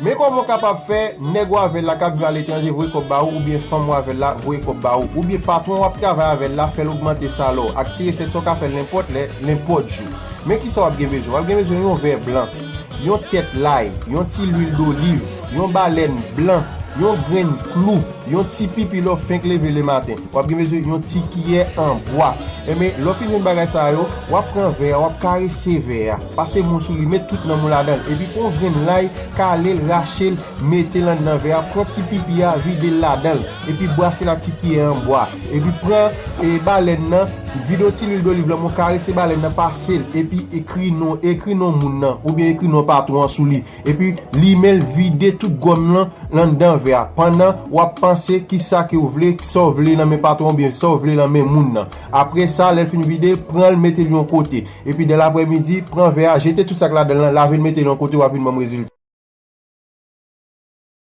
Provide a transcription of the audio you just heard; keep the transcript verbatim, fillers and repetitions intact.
Men kòman w kapab fè nèg w avè l la k ap viv aletranje voye kòb ba ou, oubyen fanm w avè l la voye kòb ba ou, oubyen patwon w ap travay avè l la fè l ogmante salè w ak ti resèt sa w ka fè l nenpòt lè, nenpòt jou. Men kisa w ap gen bezwen? W ap gen bezwen yon vè blan, yon tèt lay, yon ti lwil doliv, yon balèn blan, yon grenn klou, yon ti pipi lè w fenk leve lematen. W ap gen bezwen yon ti kiyè an bwa. Enben, lè w fin jwenn bagay sa yo, w ap pran vè a, w ap karese vè a, pase mou sou li, met tout nanm ou ladan l, epi pran yon grenn lay, kale l, rache l, mete l anndan vè a, pran ti pipi a, vide l ladan l, epi bwase l ak ti kiyè an bwa, epi pran e, balèn nan, vide yon ti lwil doliv lan, men w karese balèn nan, pase l, epi ekri non, ekri non moun nan, oubyen ekri non patwon an sou li, epi limen l, vide tout gòm lan anndan vè a, pandan w ap panse kisa ke w vle, sa w vle nan men patwon oubyen sa w vle nan men moun nan. Apre sa, lè l fin vide l, pran l, mete l yon kote. Epi, dè laprèmidi, pran vè a, jete tout sa k ladan l lan, lave l, mete l yon kote, w ap vin ban m rezilta.